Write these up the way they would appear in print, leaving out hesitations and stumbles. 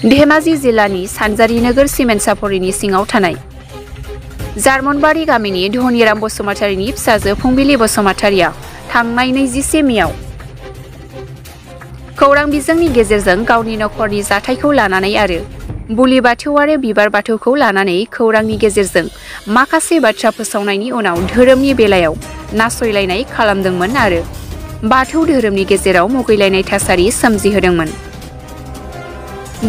धेमाजि जिल्लानि सानजारि नोगोर सिमेन्ट सापरिनि सिङाव थानाय जार्मनबारि गामिनि धनिराम बसुमतारीनि फिसाजो फुंबिलि बसुमतारीया थांनाय 27 मेआव खौरां बिजोंनि गेजेरजों गावनि नखरनि जाथायखौ लानानै आरो बुलि बाथौ आरो बिबार बाथौखौ लानानै खौरांनि गेजेरजों माखासे बाथ्रा फोसावनायनि उनाव धोरोमनि बेलायाव नासयलायनाय खालामदोंमोन आरो बाथौ धोरोमनि गेजेराव मुगैलायनाय थासारि सोमजिहोदोंमोन।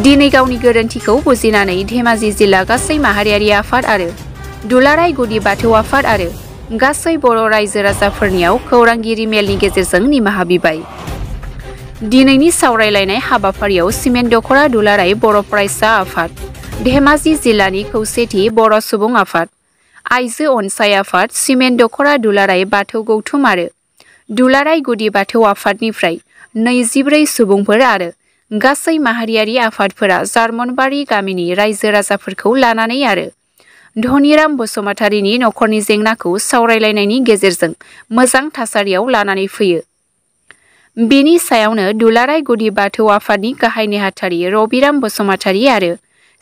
दिनै गावनि गोरोन्थिखौ बुजिनानै धेमाजि जिल्ला गासै माहारियारि आफाद आरो दुलाराय गुदि बाथौ आफाद आरो गासै बर' रायजो राजाफोरनियाव खौरांगिरि मेलनि गेजेरजों निमाहा बिबाय। दिनैनि सावरायलायनाय हाबाफारियाव सिमेन्ट दख'रा दुलाराय बर' फरायसा आफाद, धेमाजि जिल्लानि खौसेथि बर' सुबुं आफाद, आइजो अनसाय आफाद, सिमेन्ट दख'रा दुलाराय बाथौ गौथुम आरो दुलाराय गुदि बाथौ आफादनिफ्राय 24 सुबुंफोर आरो गासै माहारियारि आफादफोरा जार्मनबारि गामिनि रायजो राजाफोरखौ लानानै आरो धनिराम बसुमतारीनि नखरनि जेंनाखौ सावरायलायनायनि गेजेरजों मोजां थासारियाव लानानै फैयो। बेनि सायावनो दुलाराय गुदि बाथौ आफादनि गाहाय नेहाथारि रबिराम बसुमतारी आरो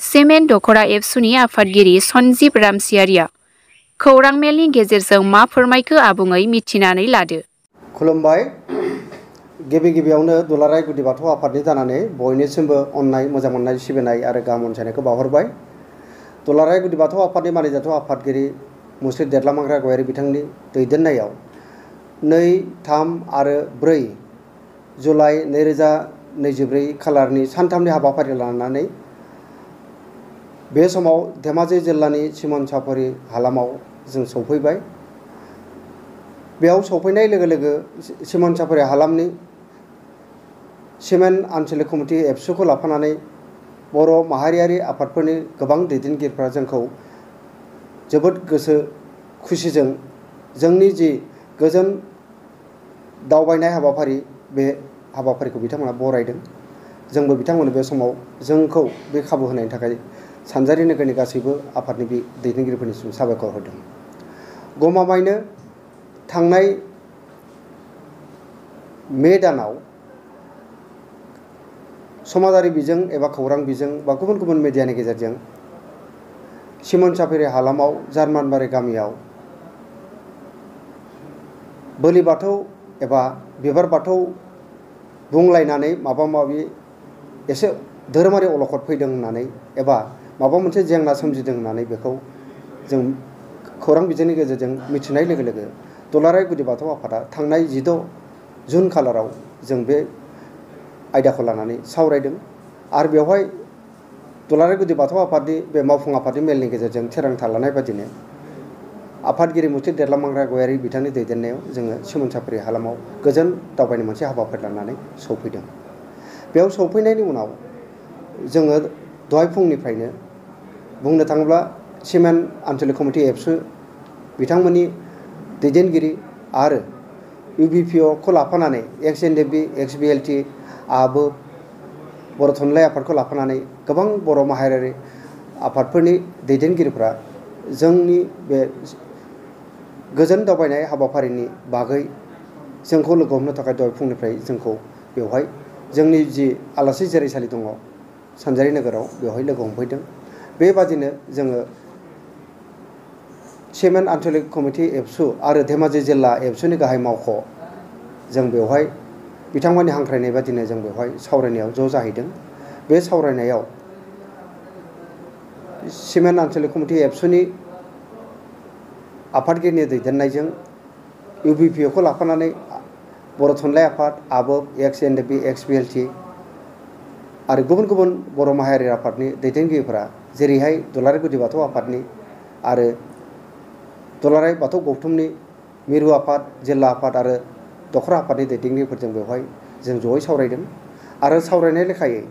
सिमेन्ट दख'रा एबसुनि आफादगिरि सन्जीब रामसियारिया खौरां मेलनि गेजेरजों मा फोरमायखो आबुङै मिथिनानै लादो। खुलुमबाय। गिबियावनो दुलाराय गुदि बाथौ आफादनि जानानै बयनिसिमबो अननाय, मोजां मोननाय, सिबिनाय आरो गाहाम अनसायनायखौ बावहरबाय। दुलाराय गुदि बाथौ आफादनि मानिजाथाव आफादगिरि मुस्रि देरलामांग्रा गयारि बिथांनि दैदेननायाव 2, 3 आरो 4 जुलाइ 2024 खालारनि सानथामनि हाबाफारि लानानै बे समाव धेमाजि जिल्लानि सिमोन सापरि हालामाव जों सौफैबाय। बेयाव सौफैनाय लोगो लोगो सिमोन सापरि हालामनि सिमेन्ट आन्चलिक कमिटि एबसुखौ लाफानानै बर' माहारियारि आफादफोरनि गोबां दैदेनगिरिफ्रा जोंखौ जोबोद गोसो खुसिजों जोंनि जि गोजोन दावबायनाय हाबाफारि बे हाबाफारिखौ बिथांमोना बरायदों। जोंबो बिथांमोननो बे समाव जोंखौ बे खाबु होनायनि थाखाय सानजारि नोगोरनि गासैबो आफादनि बे दैदेनगिरिफोरनिसिम साबायखर होदों। गमामायैनो थांनाय मे दानाव समाजारि बिजों एबा खौरां बिजों बा गुबुन गुबुन मिडियानि गेजेरजों सिमोन सापरि हालामाव जार्मनबारि गामियाव बोलि बाथौ एबा बिबार बाथौ बुंलायनानै माबा माबि एसे धोरोमारि अलखद फैदों होननानै एबा माबा मोनसे जेंना सोमजिदों होननानै बेखौ जों खौरां बिजोंनि गेजेरजों मिथिनाय लोगो लोगो दुलाराय गुदि बाथौ आफादा थांनाय 16 जुन खालाराव जों बे आयदाखौ लानानै सावरायदों आरो बेवहाय दुलाराय गुदि बाथौ आफादनि बे मावफुं आफादनि मेलनि गेजेरजों थिरांथा लानाय बादिनो आफादगिरि मुस्रि देरलामांग्रा गयारि बिथांनि दैदेननायाव जोङो सिमोन सापरि हालामाव गोजोन दावबायनो मोनसे हाबाफारि लानानै सौफैदों। बेयाव सौफैनायनि उनाव जोङो दहाय फुंनिफ्रायनो बुंनो थाङोब्ला सिमेन्ट आन्चलिक कमिटि एबसु बिथांमोननि दैदेनगिरि आरो UBPO लाफानानै XNDP, XBLT, आबो बर' थुनलाइ आफादखौ लाफानानै गोबां बर' माहारियारि आफादफोरनि दैदेनगिरिफ्रा जोंनि बे गोजोन दावबायनाय हाबाफारिनि बागै जोंखौ लोगो हमनो थाखाय दहाय फुंनिफ्राय जोंखौ बेवहाय जोंनि जि आलासि जिरायसालि दङ सानजारि नोगोराव बेवहाय लोगो हमफैदों। बेबादिनो जोङो सिमेन्ट आन्चलिक कमिटि एबसु आरो धेमाजि जिल्ला एबसुनि गाहाय मावख' जों बेवहाय बिथांमोननि हांख्रायनाय बादिनो जों बेवहाय सावरायनायाव ज' जाहैदों। बे सावरायनायाव सिमेन्ट आन्चलिक कमिटि एबसुनि आफादगिरिनि दैदेननायजों UBPO लाफानानै बर' थुनलाइ आफाद, आबोब, XNDP, XBLT आरो गुबुन गुबुन बर' माहारियारि आफादनि दैदेनगिरिफोरा जेरैहाय दुलाराय गुदि बाथौ आफादनि आरो दुलाराय बाथौ गौथुमनि मिरु आफाद, जिल्ला आफाद आरो दख'रा आफादनि दैदेनगिरिफोरजों बेवहाय जों जयै सावरायदों आरो सावरायनाय लेखायै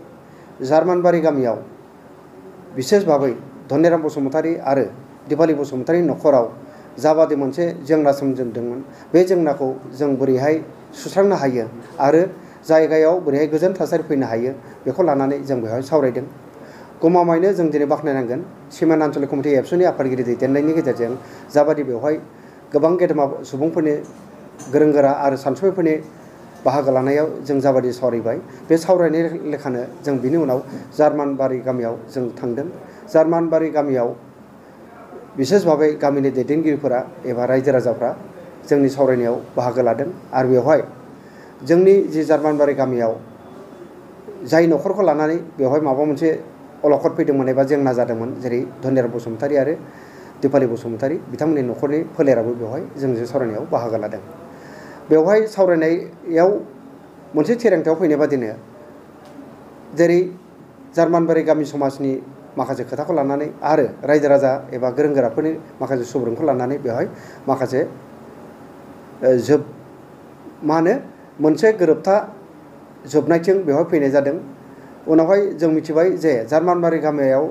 जार्मनबारि गामियाव बिसेस भाबै धनिराम बसुमतारी आरो दिपाली बसुमतारीनि नखराव जाबादि मोनसे जेंना सोमजिदोंमोन बे जेंनाखौ जों बोरैहाय सुस्रांनो हायो आरो जायगायाव बोरैहाय गोजोन थासारि फैनो हायो बेखौ लानानै जों बेवहाय सावरायदों। गमामायैनो जों दिनै बाख्नायनांगोन सिमेन्ट आन्चलिक कमिटि एबसुनि आफादगिरि दैदेननायनि गेजेरजों जाबादि बेवहाय गोबां गेदेमा सुबुंफोरनि गोरों गोरा आरो सानसुमैफोरनि बाहागो लानायाव जों जाबायदि सावरायबाय बे सावरायनाय लेखानो जों बिनि उनाव जार्मानबारि गामियाव जों थांदों। जार्मानबारि गामियाव बिसेस भाबै गामिनि दैदेनगिरिफोरा एबा रायजो राजाफ्रा जोंनि सावरायनायाव बाहागो लादों आरो बेवहाय जोंनि जि जार्मानबारि गामियाव जाय न'खरखौ लानानै बेवहाय माबा मोनसे अलखद फैदोंमोन एबा जेंना जादोंमोन जेरै धनिराम बसुमतारी आरो दिपाली बसुमतारी बिथांमोननि न'खरनि फोलेराबो बेवहाय जोंजों सावरायनायाव बाहागो लादों। बेवहाय सावरायनायाव मोनसे थिरांथायाव फैनाय बादिनो जेरै जार्मानबारि गामि समाजनि माखासे खोथाखौ लानानै आरो रायजो राजा एबा गोरों गोराफोरनि माखासे सुबुरुनखौ लानानै बेवहाय माखासे मोनसे गोरोबथा जोबनायथिं बेवहाय फैनाय जादों। उनावहाय जों मिथिबाय जे जार्मानबारि गामियाव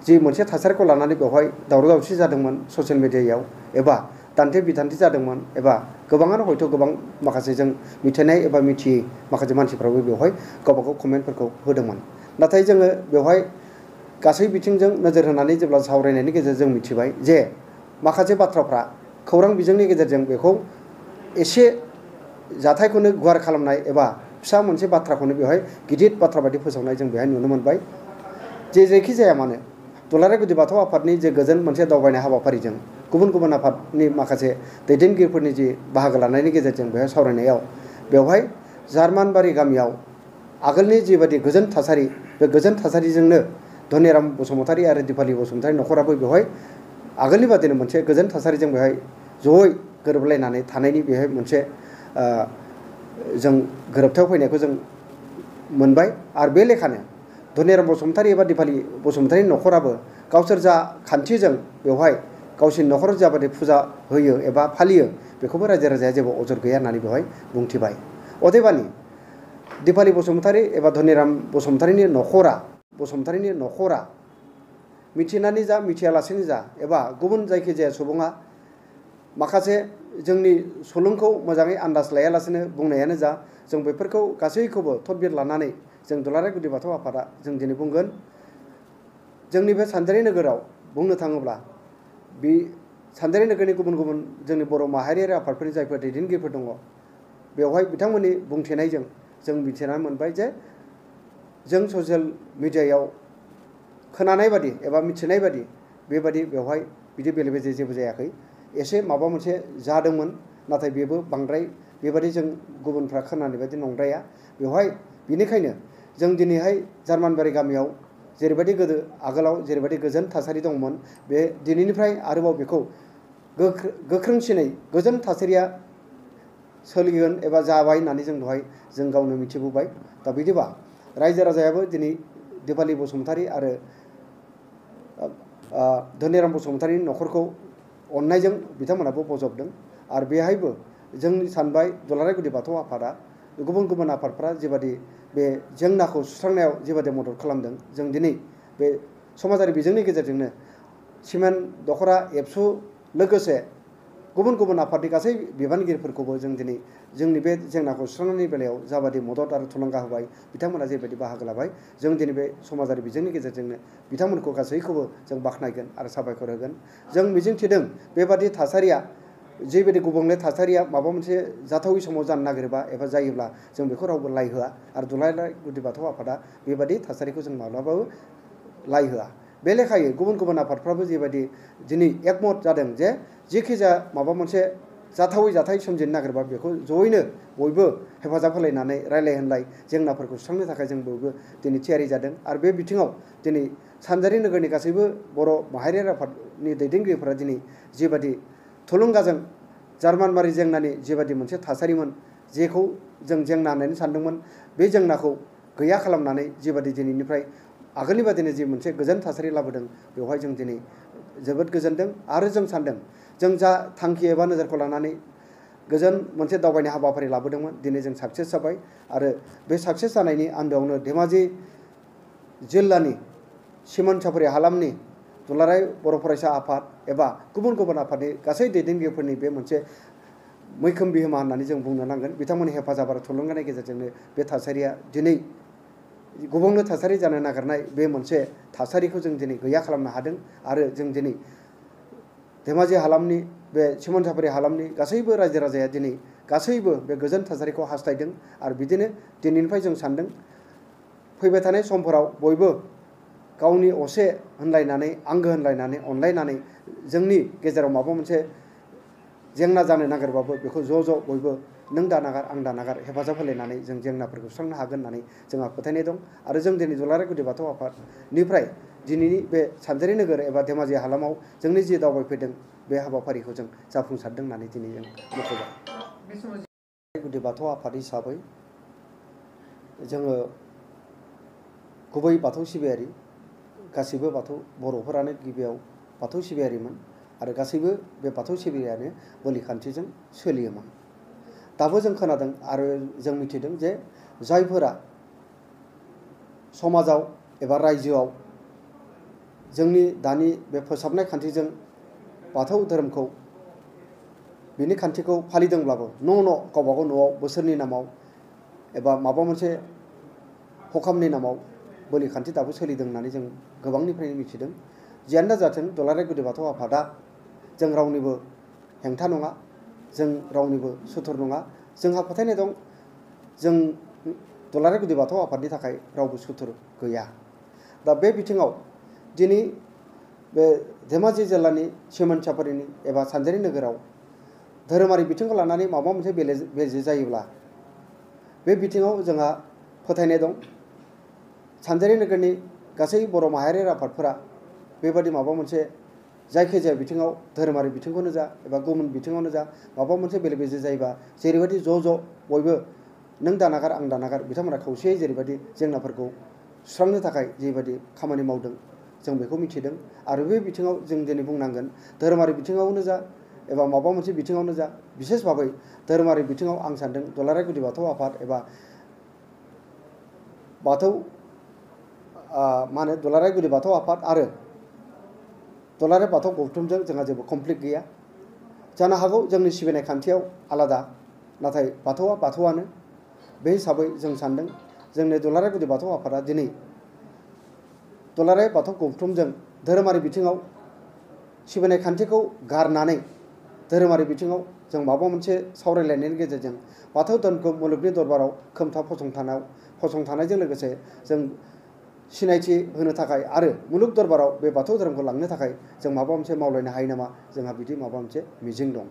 जि मोनसे थासारिखौ लानानै बेवहाय दावराव दावसि जादोंमोन ससियेल मिडियायाव एबा दान्थे बिदान्थे जादोंमोन एबा गोबाङानो हयथ' गोबां माखासे जों मिथिनाय एबा मिथियै माखासे मानसिफ्राबो बेवहाय गावबा गाव कमेन्टफोरखौ होदोंमोन। नाथाय जोङो बेवहाय गासै बिथिंजों नोजोर होनानै जेब्ला सावरायनायनि गेजेरजों मिथिबाय जे माखासे बाथ्राफ्रा खौरां बिजोंनि गेजेरजों बेखौ एसे जाथायखौनो गुवार खालामनाय एबा फिसा मोनसे बाथ्राखौनो बेवहाय गिदिर बाथ्रा बायदि फोसावनाय जों बेवहाय नुनो मोनबाय। जेखि जाया मानो दुलाराय गुदि बाथौ आफादनि जे गोजोन मोनसे दावबायनाय हाबाफारिजों गुबुन गुबुन आफादनि माखासे दैदेनगिरिफोरनि जि बाहागो लानायनि गेजेरजों बेवहाय सावरायनायाव बेवहाय जार्मानबारि गामियाव आगोलनि जिबायदि गोजोन थासारि बे गोजोन थासारिजोंनो धनिराम बसुमतारी आरो दिपाली बसुमतारी न'खराबो बेवहाय आगोलनि बादिनो मोनसे गोजोन थासारिजों बेवहाय जयै गोरोबलायनानै थानायनि बेवहाय मोनसे जों गोरोबथायाव फैनायखौ जों मोनबाय। आरो बे लेखानो धनिराम बसुमतारी एबा दिपाली बसुमतारी न'खराबो गावसोर जा खान्थिजों बेवहाय गावसोरनि न'खराव जाबादि फुजा होयो एबा फालियो बेखौबो रायजो राजाया जेबो अजर गैया होननानै बेवहाय बुंथिबाय। अदेबानि दिपाली बसुमतारी एबा धनिराम बसुमतारीनि न'खरा मिथिनानै जा मिथियालासेनो जा एबा गुबुन जायखिजाया सुबुङा माखासे जोंनि सुलुंखौ मोजाङै आन्दाज लायालासेनो बुंनायानो जा जों बेफोरखौ गासैखौबो थदबिर लानानै जों दुलाराय गुदि बाथौ आफादा जों दिनै बुंगोन जोंनि बे सानजारि नोगोराव बुंनो थाङोब्ला बे सानजारि नोगोरनि गुबुन गुबुन जोंनि बर' माहारियारि आफादफोरनि जायफोर दैदेनगिरिफोर दङ बेवहाय बिथांमोननि बुंथिनायजों जों मिथिनानै मोनबाय जे जों ससियेल मिडियायाव खोनानाय बादि एबा मिथिनाय बादि बेबादि बेवहाय बिदि बेले बेजे जेबो जायाखै। एसे माबा मोनसे जादोंमोन नाथाय बेबो बांद्राय बेबादि जों गुबुनफ्रा खोनानाय बायदि नंद्राया बेवहाय। बिनिखायनो जों दिनैहाय जार्मानबारि गामियाव जेरैबायदि आगोलाव जेरैबायदि गोजोन थासारि दंमोन बे दिनैनिफ्राय आरोबाव बेखौ गोख्रोंसिनै गोजोन थासारिया सोलिगोन एबा जाबाय होननानै जों दहाय जों गावनो मिथिबोबाय। दा बिदिबा रायजो राजायाबो दिनै दिपाली बसुमतारी आरो धनिराम बसुमतारीनि न'खरखौ अननायजों बिथांमोनाबो बजबदों आरो बेहायबो जोंनि सानबाय दुलाराय गुदि बाथौ आफादा गुबुन गुबुन आफादफ्रा जेबादि बे जेंनाखौ सुस्रांनायाव जेबादि मदद खालामदों जों दिनै बे समाजारि बिजोंनि गेजेरजोंनो सिमेन्ट दख'रा एबसु लोगोसे गुबुन गुबुन आफादनि गासै बिबानगिरिफोरखौबो जों दिनै जोंनि बे जेंनाखौ सुस्रांनायनि बेलायाव जाबादि मदद आरो थुलुंगा होबाय बिथांमोना जेबायदि बाहागो लाबाय जों दिनै बे समाजारि बिजोंनि गेजेरजोंनो बिथांमोनखौ गासैखौबो जों बाख्नायगोन आरो साबायखर होगोन। जों मिजिंथिदों बेबादि थासारिया जेबायदि गुबुंले थासारिया माबा मोनसे जाथावै समाव जानो नागिरोबा एबा जायोब्ला जों बेखौ रावबो लाइ होआ आरो दुलाराय गुदि बाथौ आफादा बेबादि थासारिखौ जों माब्लाबाबो लाइ होआ। बे लेखायै गुबुन गुबुन आफादफ्राबो जेबायदि दिनै एकमत जादों जे जेखि जाया माबा मोनसे जाथावै जाथाय सोमजिनो नागिरबा बेखौ जयैनो बयबो हेफाजाब होलायनानै रायलाय होनलाय जेंनाफोरखौ सुस्रांनो थाखाय जों बयबो दिनै थियारि जादों। आरो बे बिथिङाव दिनै सानजारि नोगोरनि गासैबो बर' माहारियारि आफादनि दैदेनगिरिफोरा दिनै जेबादि थुलुंगाजों जार्मानबारि जेंनानि जेबादि मोनसे थासारिमोन जेखौ जों जेंना होननानै सानदोंमोन बे जेंनाखौ गैया खालामनानै जेबादि दिनैनिफ्राय आगोलनि बादिनो जि मोनसे गोजोन थासारि लाबोदों बेवहाय जों दिनै जोबोद गोजोनदों आरो जों सानदों जों जा थांखि एबा नोजोरखौ लानानै गोजोन मोनसे दावबायनाय हाबाफारि लाबोदोंमोन दिनै जों साक्सेस जाबाय आरो बे साक्सेस जानायनि आन्दोआवनो धेमाजि जिल्लानि सिमोन सापरि हालामनि दुलाराय बर' फरायसा आफाद एबा गुबुन गुबुन आफादनि गासै दैदेनगिरिफोरनि बे मोनसे मैखोम बिहोमा होननानै जों बुंनो नांगोन। बिथांमोननि हेफाजाब आरो थुलुंगानि गेजेरजोंनो बे थासारिया दिनै गुबुंले थासारि जानो नागिरनाय बे मोनसे थासारिखौ जों दिनै गैया खालामनो हादों आरो जों दिनै धेमाजि हालामनि बे सिमोन सापरि हालामनि गासैबो रायजो राजाया दिनै गासैबो बे गोजोन थासारिखौ हास्थायदों आरो बिदिनो दिनैनिफ्राय जों सानदों फैबाय थानाय समफोराव बयबो गावनि असे होनलायनानै आंगो होनलायनानै अनलायनानै जोंनि गेजेराव माबा मोनसे जेंना जानो नागिरबाबो बेखौ ज' बयबो नों दानागार आं दानागार हेफाजाब होलायनानै जों जेंनाफोरखौ सुस्रांनो हागोन होननानै जोंहा फोथायनाय दं आरो जों दिनै दुलाराय गुदि बाथौ आफादनिफ्राय दिनैनि बे सानजारि नोगोर एबा धेमाजि हालामाव जोंनि जि दावबायफैदों बे हाबाफारिखौ जों जाफुंसारदों होननानै दिनै जों मख'बाय। गुदि बाथौ आफाद हिसाबै जोङो गुबै बाथौ सिबियारि गासैबो बाथौ बर'फोरानो गिबियाव बाथौ सिबियारिमोन आरो गासैबो बे बाथौ सिबियारियानो बोलि खान्थिजों सोलियोमोन। दाबो जों खोनादों आरो जों मिथिदों जे जायफोरा समाजाव एबा रायजोआव जोंनि दानि बे फोसाबनाय खान्थिजों बाथौ धोरोमखौ बिनि खान्थिखौ फालिदोंब्लाबो न' गावबागाव न'आव बोसोरनि नामाव एबा माबा मोनसे हखामनि नामाव बोलि खान्थि दाबो सोलिदों होननानै जों गोबांनिफ्रायनो मिथिदों। जियानो जाथों दुलाराय गुदि बाथौ आफादा जों रावनिबो हेंथा नङा, जों रावनिबो सुथुर नङा। जोंहा फोथायनाय दं जों दुलाराय गुदि बाथौ आफादनि थाखाय रावबो सुथुर गैया। दा बे बिथिङाव दिनै बे धेमाजि जिल्लानि सिमोनसाफुरिनि एबा सानजारि नोगोराव धोरोमारि बिथिंखौ लानानै माबा मोनसे बेले जायोब्ला बे बिथिङाव जोंहा फोथायनाय दं सानजारि नोगोरनि गासै बर' माहारियारि आफादफोरा बेबादि माबा मोनसे जायखिजाया बिथिङाव धोरोमारि बिथिंखौनो जा एबा गुबुन बिथिङावनो जा माबा मोनसे बेले जायोबा जेरैबायदि ज' बयबो नों दानागार आं दानागार बिथांमोना खौसेयै जेरैबायदि जेंनाफोरखौ सुस्रांनो थाखाय जेबायदि खामानि मावदों जों बेखौ मिथिदों आरो बे बिथिङाव जों दिनै बुंनांगोन धोरोमारि बिथिङावनो जा एबा माबा मोनसे बिथिङावनो जा बिसेस भाबै धोरोमारि बिथिङाव आं सानदों दुलाराय गुदि बाथौ आफाद एबा बाथौ मा होनो दुलाराय गुदि बाथौ आफाद आरो दुलाराय बाथौ गौथुमजों जोंहा जेबो कमप्लिट गैया। जानो हागौ जोंनि सिबिनाय खान्थियाव आलादा नाथाय बाथौआ बाथौआनो। बे हिसाबै जों सानदों जोंनि दुलाराय गुदि बाथौ आफादा दिनै दुलाराय बाथौ गौथुमजों धोरोमारि बिथिङाव सिबिनाय खान्थिखौ गारनानै धोरोमारि बिथिङाव जों माबा मोनसे सावरायलायनायनि गेजेरजों बाथौ धोरोमखौ मुलुगनि दरबाराव खोमथा फसंथानायजों लोगोसे जों सिनायथि होनो थाखाय आरो मुलुग दरबाराव बे बाथौ धोरोमखौ लांनो थाखाय जों माबा मोनसे मावलायनो हायो नामा जोंहा बिदि माबा मोनसे मिजिं दं।